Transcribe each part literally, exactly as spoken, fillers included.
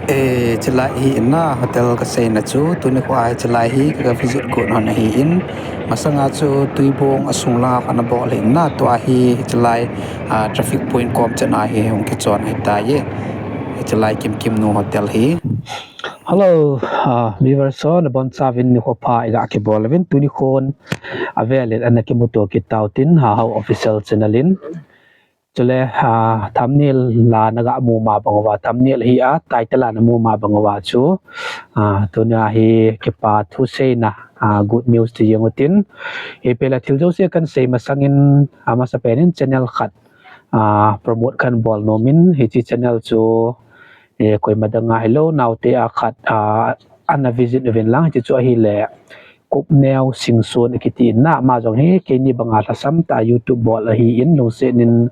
E, chulai hi in na, hotel kaseina chu, tuni khoa hi chulai hi ka visit got hon ahi in, masanga chu Tuibong asung langa kho ana bol hi in na, tua hi chulai, a, traffic point kom chan a hi hung kichon ahitai e. Chulai Kimkim Nu Hotel hi. Hello, a, viewers ho, nabonchauvin nikho pha iga kibol uvin, tuni khon avel in ana kimuto kit tau tin, Hahao Official Channel in. Chule, a, thumbnail la naga mu ma bang uva, thumbnail hi a, title a namu ma bang uva chu, a, tunia hi kipa thuseina, a, good news ti jeng utin. Ipi le thil jouse kahin sei masangin, a, masapen in channel khat, a, promote kahin bol nom in, hiche channel chu, e, koima dang ahilou, naote a khat, a, ana visit uvin lang, hiche chu ahile, Kupneo Singson akiti in na, ama jong hi keini banga lhasam tah a YouTube bol ahi in, lungset in,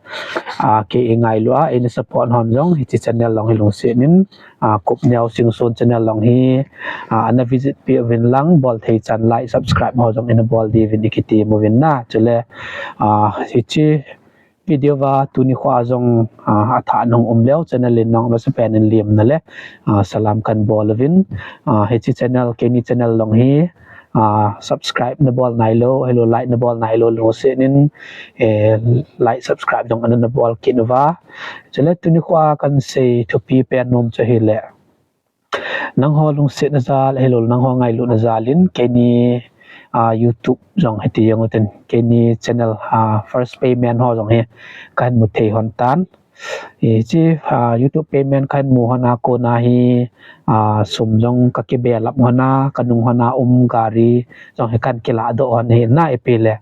a, kei eingailu a, eina support hon jong hiche channel jong hi lungset in, a, Kupneo Singson channel jong hi, a, ana visit peh uvin lang, bol thei chan like, subscribe ho jong eina bol diuvin ikiti uvin na, chule, a, hiche video va tuni khoa jong, a, athah nung um leu channel in jong masapen in lemna le, a, salam kahin bol uvin, a, hiche channel, keini channel jong hi, a, subscribe nabol nailou, ahilou like nabol nailou, lungset in, e, like, subscribe jong ana nabol kit uva. Chule tuni khoa kahin sei thupi pen nom chu ahile, nangho lungsetna jal, ahilou nangho ngailutna jal in, keini, a, YouTube jong hiti jeng utin, keini channel, a, first payment ho jong hi kahin mu thei hon tan. Hiche, a, YouTube payment kahin mu hon a kona hi, a, sum jong kakibelap hon a, kanung hon a um gari jong hi kahin kiladoh hon ahi in na, ipi le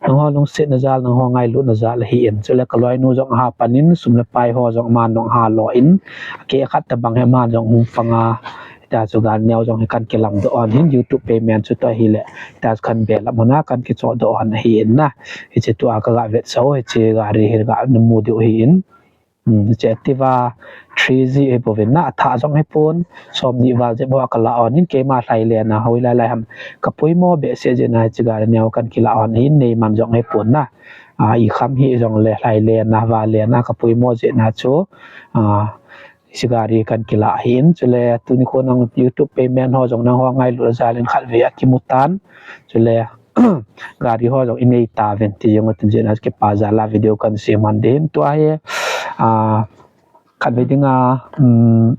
nangho lungsetna jal, nangho ngailutna jal ahi in. Chule kaloinu jong aha pan in, sum le pai ho jong aman jong ahalo in, akeh khat tobang hi aman jong hung pang a, hitia chu gari neo jong hi kahin kilamdoh hon ahin, YouTube payment chu toh ahile, hitia chu kahin belap hon a, kahin kichohdoh hon ahi in na. Hiche tua kaga vetsah u, hiche gari hi ga namu diu ahi in. Hmm, hiche Activa three G ahi bouvin na, athah jong ahipon, somni val jep hoa kalah hon in, keima lhailen a, hoilai lai ham, kapoimo behseh jeh a hiche gari neo kahin kilah hon ahin, neiman jong ahipon na. A, ikham hih jongle lhailen a, valen a, kapoimo jeh a chu, a, hiche gari kahin kilah ahi in, chule tuni khon jong YouTube payment ho jong nangho ngailutna jal in khatvei akimu tan, chule gari ho jong inei tauvin ti jeng utin, jeh a kipa jal a video kahin sem hon ding in, tua hi, a, khatvei dinga, um,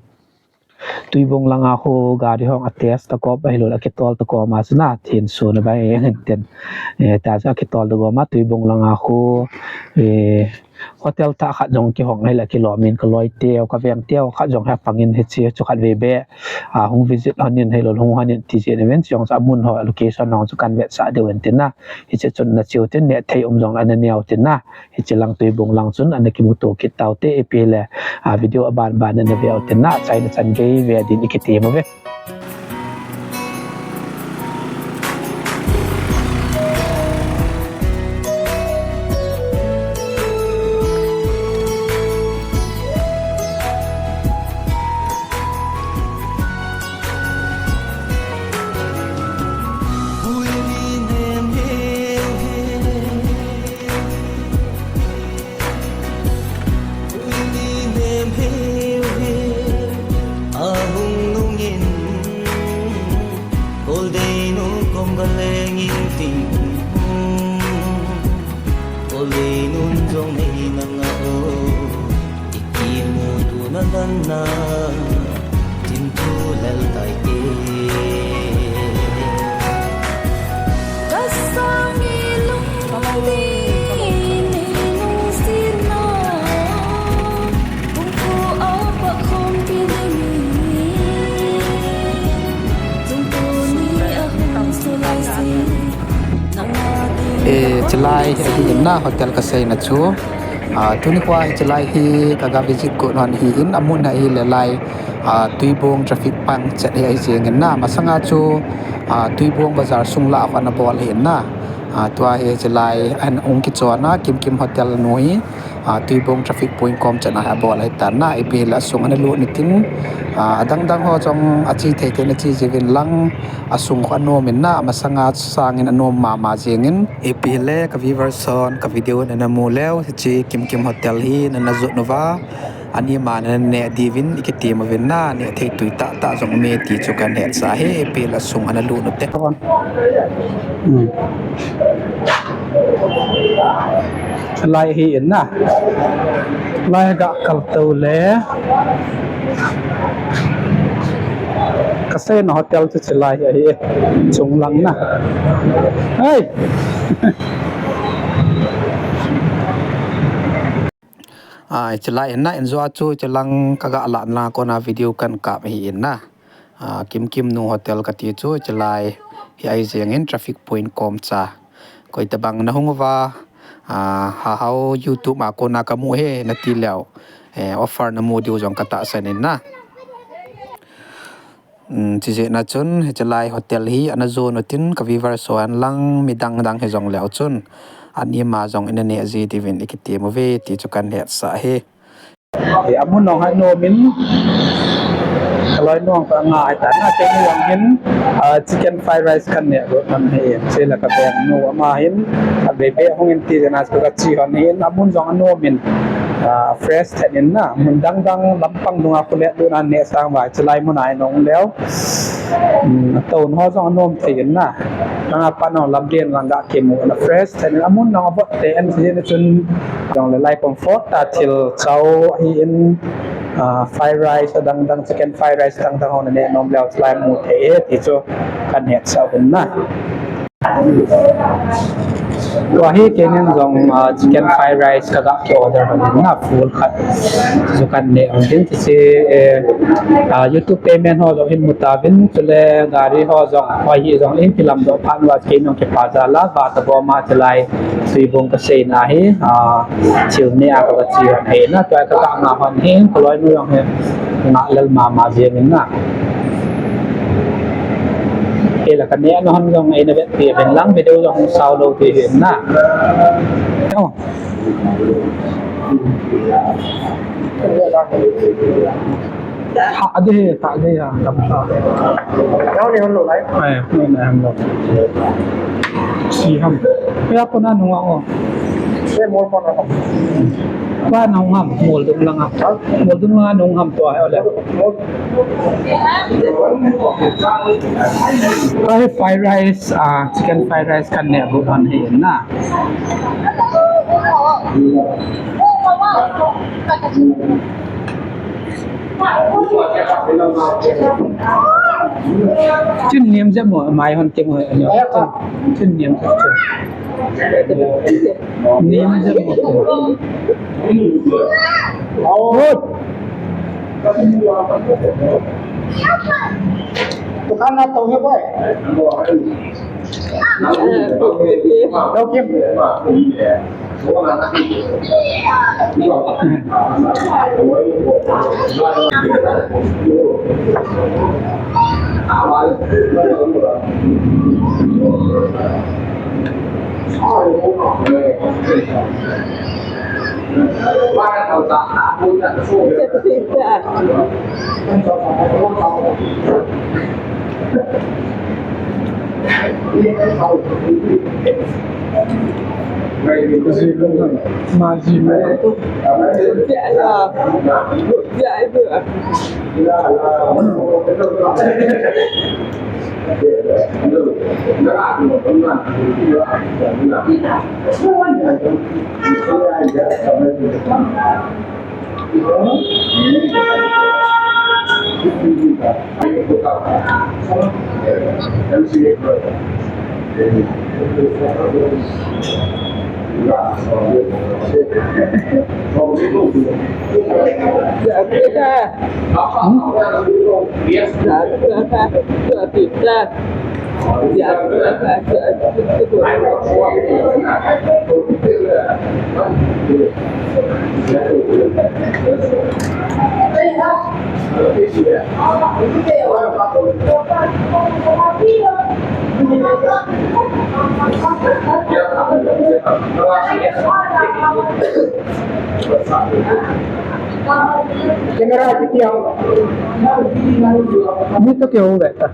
Tuibong langa khu gari hung a test ta kop ahilou le akitol ta kop ma chu na, thenso na bai hin tin. E, ta chu akitol ta kop ma Tuibong langa khu, e, hotel thah khat jong kihong ahile kilom in kaloi teu, kaveng teu khat jong hi apang in hiche chu khatvei beh, a, hung visit hon in ahilou le hung hon in ti jeh in ven, chujong chu amun ho location ho chu kahin vetsah diu in tin na. Hiche chun na cheu tin neh thei um jong le ana neo tin na. Hiche lang Tuibong lang chun ana kimuto kit taute, ipi le, a, video aban ban ana veu tin na, achaina chan gei ve din ikiti uve. Tuini nem heu heu, ahung nungin, Koldeinu kom kaleng in ting, Koldeinun jong nei nanga o, ikimuto na dan na. Thimthu lel tai e. Kasang i lungdin i nungsetna. Pungkhu a pakhompi ding i. Tungtuni a hung sulai si. E, chulai hi ahi in na hotel kaseina chu. A, tuni khoa hi chulai hi kaga visit got hon ahi in, amun ahile lai, a, Tuibong traffic pang chet hi ahi jeng in na. Masanga chu, a, Tuibong bazar sung lah a kho ana bol ahi in na. A, tua hi chulai ana hung kichon a, Kimkim Hotel nu hi. Ah, Tuibong traffic point kom chan a hi abol ahitan na, ipi hile asung ana lut utin, ah, adang dang ho jong ache thei thei in ache jiuvin lang, asung khu anom in na, amasanga sangin anom mama jengin. Ipi hile ka viewers hon ka video nana mu leu, hiche Kim Kim Hotel hi nana jot uva, anima nana neh diuvin ikitem uvin na, neh thei tui tah tah jong ume ti chu kahin hetsah e, ipi hile asung ana lut ute. Hmm. Lai hi in na. Lai ga kal to le. Ka seina hotel chu chulai hi ahi. Chunglang na. Hey. Ai, chulai in na, in jong chu chulang ka ga lah na kona video kahin kap hi in na. Ah, Kim Kim Nu Hotel kati chu, chulai hi ahi jengin traffic point kom cha. Koi tabang nahung uva, ah, Hahao YouTube a kona kamu e nati leu, eh, offer namu diu jong katahsan in na. Um, chujeh a chun, hiche lai hotel hi ana jon utin ka viewers hon lang midang dang hijong leu chun, anima jong ina neh ji diuvin ikitem uve ti chu kahin hetsah e. Eh, amun jong anom in, ka loinu jong ka nga ahitan na, keini jong hin, ah, chicken fried rice kahin neh got lhon ahi, chule ka bengnu ama hin, abebe hung in ti jeh a chu ka che lhon ahin, amun jong anom in, ah, fresh thet in na, mun dang dang lampang dunga khu le tuna neh sang uva, chulai mun a hin hung leu. Hmm, atou ho jong anom thei in na. Langa pat jong lamlen lang ga kimu na fresh. Chuleh amun jong avot tei in, chujeh chun jong le lai comfort a thil chau ahi in, ah, fried rice adang dang, chicken fried rice dang dang ho na neh nom leu chulai mu thei e ti chu kahin hetsah uvin na. Tua hi keinin jong, ah, chicken fried rice ka ga ki order lhon in na, full khat. Chu kahin neh lhon in, chuche, eh, ah, YouTube payment ho jong hin mu tauvin, chule gari ho jong, hoi hi jong in kilam doh phat uva keinin jong kipa jal a, va tabom a chulai, Tuibong ka seina hi, ah, thil neh a ka va che lhon ahi na, tua ka ga nga lhon hin, ka loinu jong hin, nga lel mama jeng in na. Kei la ka neh na hon jong eina vetpi uvin lang, video jong sao lou ti hin na. Oh. Ha, ade, ha, ade, ha, tam ha. Kau ni hon lou lai? Ai, ni na hon lou. Si ham. Ya ko na nung ako. Ye mol ko na. Ba nung ham, mol dung lang ham. Ha? Mol dung lang nung ham tua, eh, ole. Mol Ka hi fried rice, ah, chicken fried rice kahin neh got lhon ahi na. Chin nem jep mo, mai hon ke mo, chin, chin nem jep. Nem jep mo. Good. Tukang na tau he boy. Tau kim. Camera dito kaya ho beta.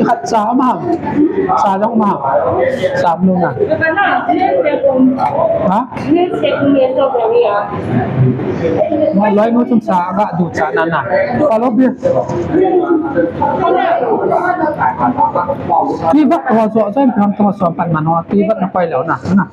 Khat cha ma ham. Cha jong ma ham. Cha mlu na. Ha? Loinu chun cha ga du cha na na. Follow bi. Ti vat ho jo jo, ham tong som pan man ho. Ti vat na pai lou na. Na.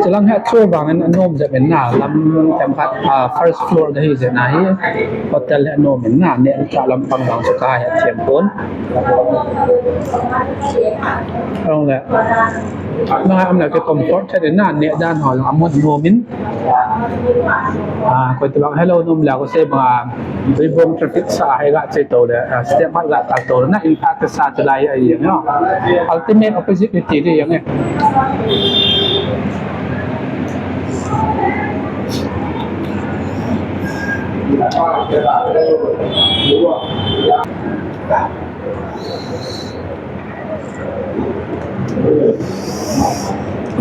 Chilang hi chu vangin anom jep in na, lam themkhat, ah, first floor kahi jeh in ahi, hotel hi anom in na, neh le chah lampang vang chu kahe thiam pon. Ahung le, nang a um le ki comfort chet in na, neh dan ho jong amun nom in. Ah, koi tobang hello nom le ko sei banga, Tuibong traffic sa hi ga che to le, ah, step mat ga ta to le, na in fact sa chu lai a yang no. Ultimate opportunity di yang e.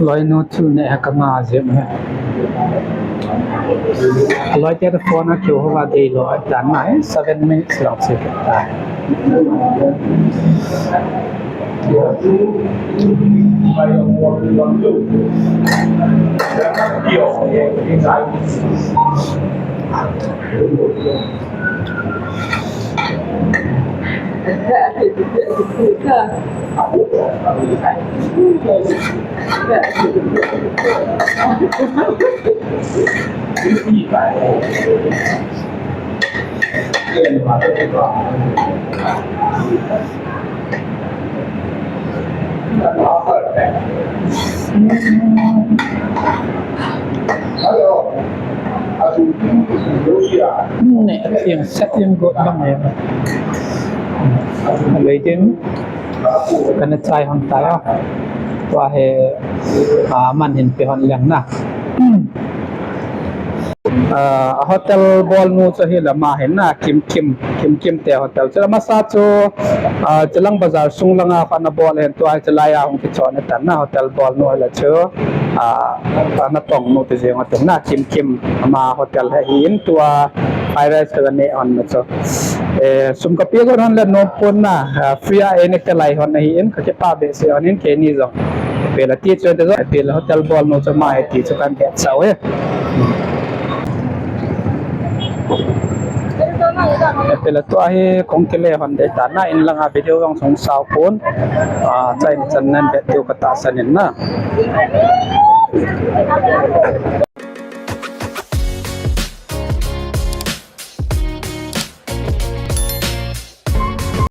Loinu thil neh ha ka nga jep e. Loi te phone a keu hova dei lou a tan mai, seven minutes lang se ta. Neh, tiang set yang got bang e. Waiting. Kana chai hon tai a. Tua hi, ah, man hin pe hon leng na. Ah, hotel bol nu chu hi lama hin na, Kim Kim, Kim Kim te hotel. Chu lama sa chu, ah, Chilang bazar sung langa kho ana bol hin tua hi chu lai a hung kichon tan na hotel bol nu hi la chu. Ah, ana tong nu ti jeng tin na Kim Kim ama hotel hi in tua fried rice ka neh hon na chu. Eh, sum ka pe got hon le nom pon na, ah, free a ei ne ka lai hon ahi in ka kipah behseh hon in keini jong. Pe la ti chu te jong, pe la hotel bol nu chu ama hi ti chu kan het sau e. Pe la tua hi kong kile hon de ta na in langa video jong sung sau pon. Ah, chai ni chan nan be tiu ka tahsan in na.